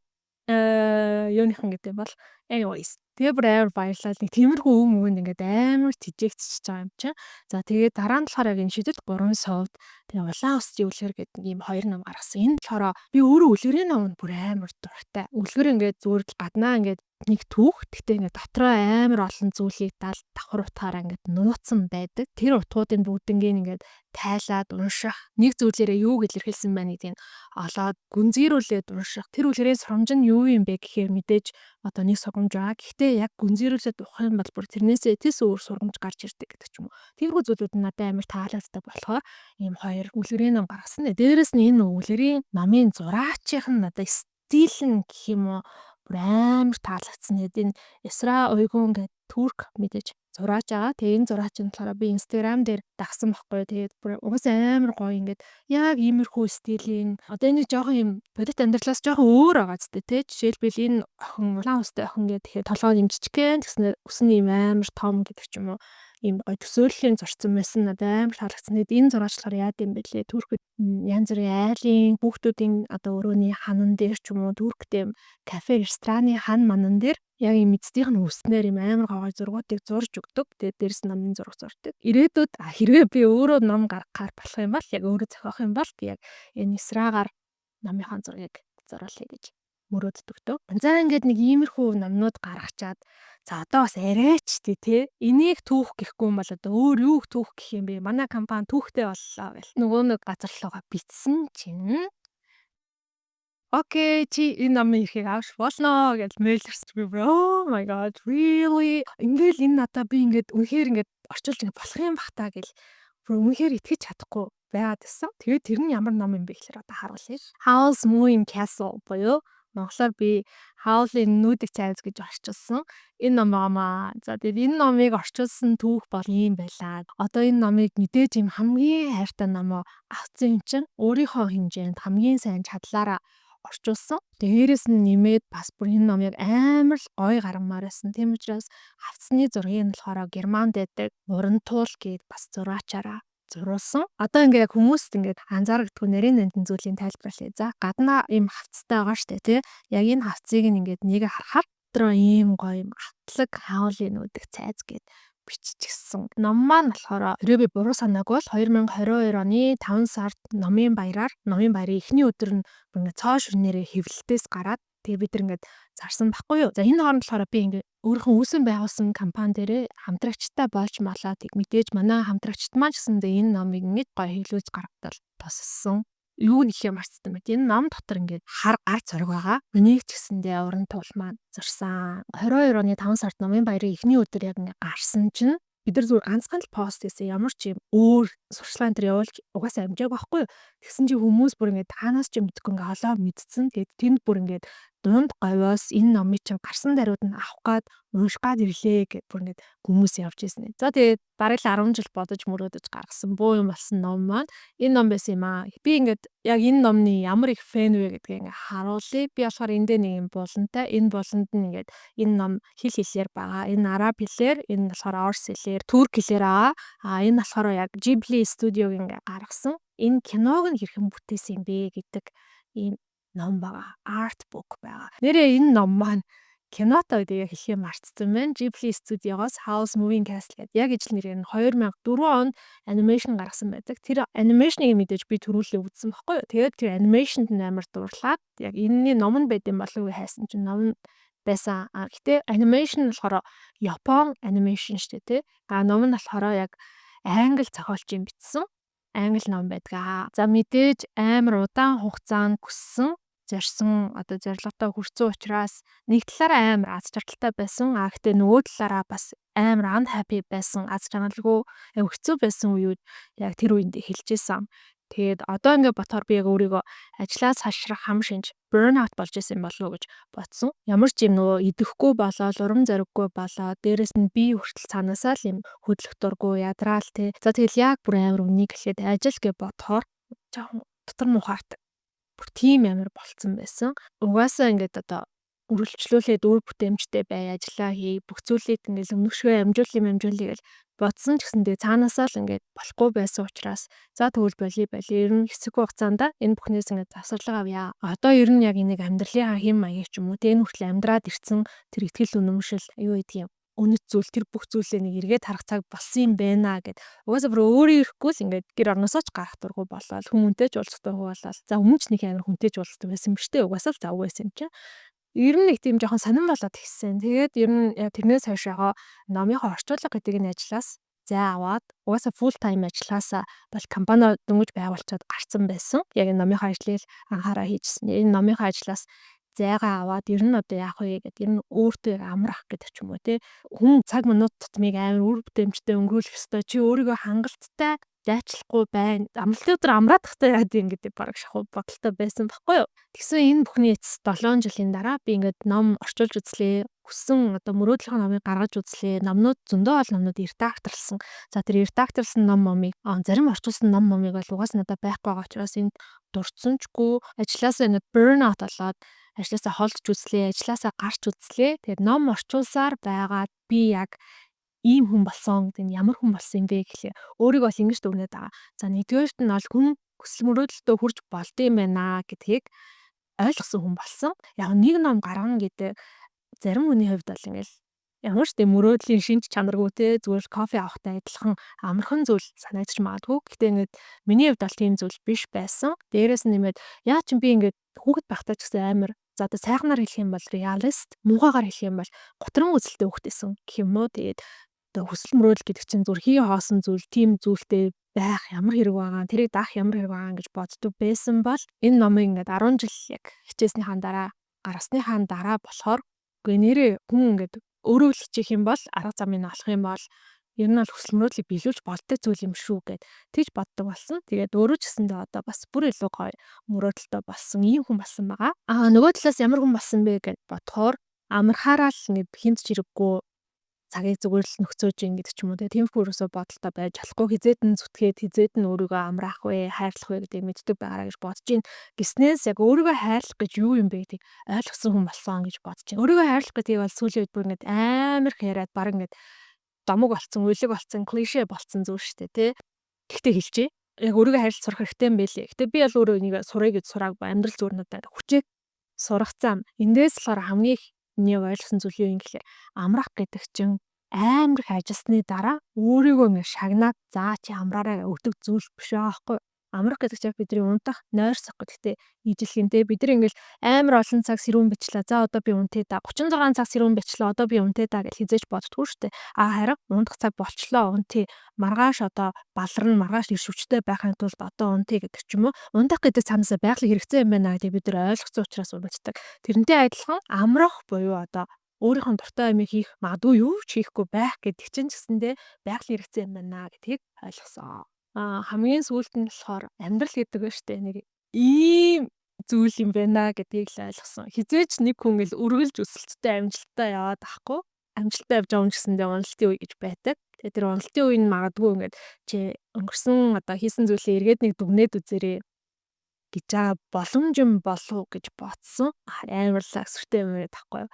юуныхан гэдэг бол anyways. Тэгээ бүр амар баярлаад, нэг тиймэрхүү өв мөвөнд ингээд амар тэжээгдчихэж байгаа юм чинь. За, тэгээд дараа нь болохоор яг энэ шидэт 3 совд, тэгээ улаан үсний үлгэр гэдэг нэг ийм хоёр ном гаргасан. Энэ болохоор би өөрөө үлгэрийн номонд бүр амар дуртай. Үлгэр ингээд зүгээр л гаднаа ингээд нэг түүх. Гэхдээ ингээд дотроо амар олон зүйлийг дал давхар утгаараа ингээд нууцсан байдаг. Тэр утгуудын бүгднгийг ингээд тайлаад унших, нэг зүйлээрээ юу илэрхийлсэн байна гэдгийг олоод гүнзгийрүүлээд унших. Тэр үлгэрийн сургамж нь юу юм бэ гэхээр мэдээж одоо нэг сургамж байгаа. Гэхдээ яг гүнзгийрүүлээд ухах юм бол бүр тэрнээсээ тэс өөр сургамж гарч ирдэг гэдэг ч юм уу. Тиймэрхүү зүйлүүд нь надад амар таалагддаг болохоор ийм хоёр үлгэрийн ном гаргасан. Дээрээс нь энэ үлгэрийн номын зураачийнх нь надад стил нь гэх юм уу, бүр амар таалагдсан. Тэгээд энэ Эсра Уйгун гэдэг турк мэдээж зураач байгаа. Тэгээ энэ зураач нь болохоор би Instagram дээр дагсан байхгүй. Тэгээд бүр угаасаа амар гоё, ингээд яг иймэрхүү стилийн, одоо энэ жоохон юм бодит амьдралаас жоохон өөр байгаа ч тий. Жишээлбэл, энэ охин улаан үстэй охин гэдэг, тэгэхээр толгой юм жижигхэн, тэгснэ үс нь юм амар том гэдэг ч юм уу, ийм гоё төсөөллийн зурсан байсан, надад амар таалагдсан. Тэгээд энэ зураач болохоор яад юм бэ лээ? Туркид янз бүрийн айлын хүүхдүүдийн одоо өрөөний ханан дээр ч юм уу, Туркт юм кафе, рестораны хан манан дээр яг ийм эцдийнх нь үснээр юм амар гоё зургуудыг зурж өгдөг. Тэгээд дээрэс нь номын зураг зурдаг. Ирээдүйд хэрвээ би өөрөө ном гаргахаар болох юм бол, яг өөрөө зохиох юм бол би яг энэ Эсрагаар номынхаа зургийг зуруулъя гэж мөрөөддөг дөө. За, ингээд нэг иймэрхүү номнууд гаргачаад, за, одоо бас арайч тий, те. Энийг түүх гэхгүй юм бол одоо өөр юу түүх гэх юм бэ? Манай компани түүхтэй боллоо гэл. Нөгөө нэг газар руугаа бичсэн чинь "Okay, чи энэ номын эрхийг авч болно" гэж мэйл ирсэн. Би "Oh my God, really?" Ингээл энэ надаа би ингээд үнэхээр ингээд орчуулж ингээд болох юм бах та гэл бүр үнэхээр итгэж чадахгүй байгаад байсан. Тэгээд тэр нь ямар ном юм бэ гэхээр одоо харуулъя. Howl's Moving Castle буюу монголоор би Howl-ийн нүүдэг цайз гэж орчуулсан. Энэ ном байгаамаа. За, тэгээд энэ номыг орчуулсан түүх бол ийм байлаа. Одоо энэ номыг мэдээж юм хамгийн хайртай номоо авсан юм чинь өөрийнхөө хэмжээнд хамгийн сайн чадлаараа орчуулсан. Дээрээс нь нэмээд бас бүр энэ номыг амар л гоё гаргамаар байсан. Тийм учраас хавтасны зургийг нь болохоор Германд байдаг Урантуул гээд бас зураачаараа зуруулсан. Одоо ингээ яг хүмүүст ингээд анзаарагдгүй нарийн нандин зүйлийн тайлбарлая. За, гаднаа ийм хавтастай байгаа штэ, тий. Яг энэ хавтсыг нь ингээд нэг харахаар дотроо ийм гоё юм атлаг Howl-ийн нүүдэг цайз гээд биччихсэн. Ном маань болохоор хэрвээ би буруу санаагүй бол 2022 оны 5 сард номын баяраар, номын баярын эхний өдөр нь ингээд цоо ширнээрээ хэвлэлтээс гараад, тэгээ бид нар ингээд зарсан байхгүй юу. За, энэ хооронд болохоор би ингээд өөрийнхөө үүсгэн байгуулсан компани дээрээ хамтрагчтай болж малаа. Тэг мэдээж манай хамтрагчид маань ч гэсэндээ энэ номыг ингэж гоё хэвлүүлж гаргадал тусалсан. Юу нэхээ мартсан бэ? Энэ ном дотор ингээд хар гар зураг байгаа. Энийг ч гэсэндээ уран туул маань зурсан. 22 оны 5 сард номын баярын эхний өдөр яг ингээд гарсан чинь бид нар зүгээр ганцхан л пост хийсэн. Ямар ч юм өөр сурталчилгаа энэ төр явуулж угаасаа амжаагүй байхгүй юу. Тэгсэн чинь хүмүүс бүр ингээд таанаас ч мэдэхгүй ингээд олоо мэдсэн. Тэгээд тэнд бүр ингээд дунд говьоос энэ номыг чинь гарсан даруйд нь авах гад, унших гад ирлээ гэд бүр ингээд хүмүүс явж ирсэн. За, тэгээд бараг л 10 жил бодож мөрөөдөж гаргасан буу юм болсон ном маань энэ ном байсан юм аа. Би ингээд яг энэ номны ямар их fan вэ гэдгийг ингээд харуулъя. Би болохоор эндээ нэг юм булантай. Энэ буланд нь ингээд энэ ном хэл хэлээр байгаа. Энэ араб хэлээр, энэ болохоор орос хэлээр, турк хэлээр байгаа. А энэ болохоор яг Ghibli студиог ингээд гаргасан. Энэ киног нь хэрхэн бүтээсэн юм бэ гэдэг ийм ном байгаа. Art book байгаа. Нэрээ энэ ном маань кинотой гэдгийг хэлхээ мартсан байна. Ghibli студиогоос Howl's Moving Castle гэдэг яг ижил нэрээр нь 2004 онд animation гаргасан байдаг. Тэр animation ыг мэдээж би түрүүлээ үзсэн баггүй юу. Тэгээд тэр animation д нь амар дурлаад яг энэний ном нь байд юм болов уу хайсан чинь ном нь байсан. А гэтээ animation болохоор Япон animation шүү дээ, тий. А ном нь болохоор яг англи зохиолчийн бичсэн англи ном байдаг. За, мэдээж амар удаан хугацаанд хүссэн, зорьсон, одоо зорилготой хүрсэн учраас нэг талаараа амар аз жаргалтай байсан. А гэтээ нөгөө талаараа бас амар unhappy байсан, аз жаргалгүй, хэцүү байсан үеүд яг тэр үеинд эхэлж исэн. Тэгээд одоо ингээд бодохоор би яг өөрийгөө ажлаас хашрах хам шинж, burn out болж исэн юм болов уу гэж бодсон. Ямар ч юм нөгөө идэхгүй болоод, урам зориггүй болоод, дээрэс нь би хүртэл цаанаасаа л юм хөдлөх дургүй, ядраал, тий. За, тэгэл яг бүр амар үнийг хэлэхэд ажил гэж бодохоор жоохон дотор муухайтай. Бүр тийм амар болцсон байсан. Угаасаа ингээд одоо Үргэлжлүүлээд үр бүтээмжтэй бай, ажиллаа хий, бүх зүйлийг ингээл өмнөшгөө амжуулъя гэж бодсон ч гэсэн тэгээ цаанаасаа л ингээд болохгүй байсан учраас за, тэгвэл болиё болиё. Ер нь хэсэг хугацаанд энэ бүхнээс ингээд завсарлага авъя. Одоо ер нь яг энийг амьдралынхаа хэм маягийг ч юм уу, тэ, энэ хүртэл амьдраад ирсэн тэр итгэл үнэмшил, юу гэдгийг, үнэт зүйл, тэр бүх зүйлээ нэг эргээд харах цаг болсон юм байна гэд. Угаасаа бүр өөрөө ирэхгүй л ингээд гэр орноосоо ч гарах дургүй болоод, хүмүүнтэй ч уулзах дургүй болоод, за, өмнө ч нэг амар хүнтэй ч уулздаг байсан юм биш үү, угаасаа л завгүй байсан юм чинь. Ер нь нэг тийм жоохон сонин болоод ирсэн. Тэгээд ер нь яг тэрнээс хойш ягаа номынхоо орчуулга гэдэг энэ ажлаас зай аваад, угаасаа full time ажилласаа бол компани дөнгөж байгуулчаад гарцсан байсан. Яг энэ номынхоо ажлыг анхаараа хийжсэн. Энэ номынхоо ажлаас зайгаа аваад, ер нь одоо яах вэ гэдэг, ер нь өөртөө амрах гэдэг ч юм уу, те, хүн цаг минут тутмыг амар үр бүтээмжтэй өнгөрүүлэх ёстой, чи өөрийгөө хангалттай дайчлахгүй байна, амралтын өдөр амраад тахтай яад юм гэдэг бараг шахуу бодолтой байсан байхгүй юу. Тэгсэн энэ бүхний эцэс 7 жилийн дараа би ингээд ном орчуулж үзлээ, хүссэн одоо мөрөөдлийн номыг гаргаж үзлээ. Номнууд зөндөө бол номнууд редакторлсон. За, тэр редакторлсон ном момыг, зарим орчуулсан ном момыг бол угаас надад байхгүй байгаа учраас энд дурдсанчгүй, ажлаасаа ингээд burn out болоод ажлаасаа холдож үзлээ, ажлаасаа гарч үзлээ. Тэгээд ном орчуулсаар байгаад би яг ийм хүн болсон гэдэг нь, ямар хүн болсон юм бэ гэхлээр өөрийгөө бол ингэж дүгнээд байгаа. За, нэгдүгээрт нь бол хүн хүсэл мөрөөдөлтөө хүрч болдог юм байна гэдгийг ойлгосон хүн болсон. Яг нэг ном гаргана гэдэг зарим хүний хувьд бол ингээл ямар ч тийм мөрөөдлийн шинж чанаргүй, те, зүгээр л кофе авахтай адилхан амархан зүйл санагдчих магадгүй. Гэхдээ ингээд миний хувьд бол тийм зүйл биш байсан. Дээрээс нь нэмээд яа чи би ингээд хүүхэд байхдаа ч гэсэн амар, за, одоо сайхнаар хэлэх юм бол реалист, муухайгаар хэлэх юм бол гутран үзэлтэй хүүхэд байсан гэх юм уу. Тэгээд одоо хүсэл мөрөөдөл гэдэг чинь зүгээр хий хоосон зүйл, тийм зүйлтэй байх ямар хэрэг байгаа, тэрийг даах ямар хэрэг байгаа гэж боддог байсан бол энэ номыг ингээд 10 жил яг хичээснийхаа дараа, гаргасныхаа дараа болохоор үгүй, нэрээ хүн ингээд өөрөө л хичээх юм бол, арга замыг олох юм бол ер нь бол хүсэл мөрөөдлийг биелүүлж болдог зүйл юм шүү гэд тэгж боддог болсон. Тэгээд өөрөө ч гэсэндээ одоо бас бүр илүү гоё мөрөөдөлтэй болсон ийм хүн болсон байгаа. Аа, нөгөө талаас ямар хүн болсон бэ гэд бодохоор амархаараа л ингээд хэнд ч хэрэггүй цагийг зүгээр л нөхцөөж ийн гэдэг ч юм уу, тиймэрхүү ерөөсөө бодолтой байж болохгүй, хэзээд нь зүтгээд, хэзээд нь өөрийгөө амраах вэ, хайрлах вэ гэдгийг мэддэг байгаарай гэж бодож ийн гэснээс яг өөрийгөө хайрлах гэж юу юм бэ гэдгийг ойлгосон хүн болсон гэж бодож байна. Өөрийгөө хайрлах гэдгийг бол сүүлийн үед бүр ингээд амар их яриад баг ингээд домог болцсон, уйлаг болцсон, клишэ болцсон зүйл шүү дээ, тий. Гэхдээ хэлчихье. Яг өөрийгөө хайрлах, сурах хэрэгтэй юм байлээ. Гэтэ би бол өөрөө энийг сурах гэж сураагүй, амьдрал зүгээр надад хүчээ сургацсан. Эндээс болохоор хамгийн их миний ойлгосон зүйл юу юм гэхлээр амрах гэдэг чинь амар их ажилласны дараа өөрийгөө ингэ шагнаад, за, чи амраарай өгдөг зүйл биш байгаа байхгүй. Амрах гэдэг чинь бидний унтах, нойрсох гэдэгтэй ижил юм те. Бид нар ингээл амар олон цаг сэрүүн байчлаа. За, одоо би унтъя да. 36 цаг сэрүүн байчлаа. Одоо би унтъя да гэж хэзээ ч боддоггүй шүү дээ. А харин унтах цаг болчлоо, унтъя. Маргааш одоо баларна, маргааш эрч хүчтэй байхын тулд одоо унтъя гэдэг ч юм уу. Унтах гэдэг цаанаасаа байгалийн хэрэгцээ юм байна гэдгийг бид нар ойлгосон учраас унтдаг. Тэрнтэй адилхан амрах буюу одоо өөрийнхөө дуртай юмыг хийх, магадгүй юу ч хийхгүй байх гэдэг чинь ч гэсэндээ байгалийн хэрэгцээ юм байна гэдгийг ойлгосон. Аа, хамгийн сүүлд нь болохоор амьдрал гэдэг ба штэ, нэг ийм зүйл юм байна гэдгийг л ойлгосон. Хэзээ ч нэг хүн л үргэлж өсөлттэй, амжилттай яваад ахгүй. Амжилттай явж байгаа хүн ч гэсэндээ уналтын үе гэж байдаг. Тэгээ тэр уналтын үе нь магадгүй ингээд чи өнгөрсөн одоо хийсэн зүйлээ эргээд нэг дүгнээд үзээрэй гэж байгаа боломж юм болов уу гэж бодсон. Амар л өсвөртэй юм яриад тахгүй юу.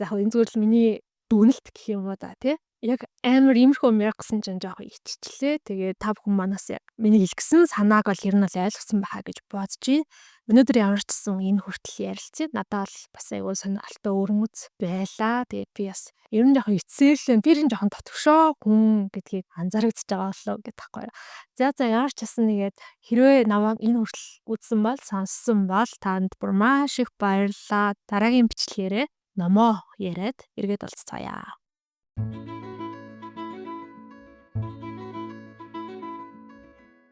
За, яг энэ зүгээр л миний дүгнэлт гэх юм уу да, тий. Яг амар иймэрхүү юм ярих гэсэн чинь жоохон иччихлээ. Тэгээд та бүхэн манаас яг миний хэлгэсэн санааг бол ер нь бол ойлгосон байхаа гэж бодож байна. Өнөөдөр ямар ч гэсэн энэ хүртэл ярилцъя. Надад бол бас айгүй сонирхолтой өрмөц байлаа. Тэгээд би бас ер нь жоохон эцсэрлэн би ер нь жоохон дотгошоо хүн гэдгийг анзаарэгдэж байгаа болов уу гэдэг таахгүй юу. За, ямар ч байсан нэгээд хэрвээ намайг энэ хүртэл үзсэн бол, сонссон бол танд бүр маш их баярлалаа. Дараагийн бичлэгээрээ номоо яриад эргээд уулзцаая.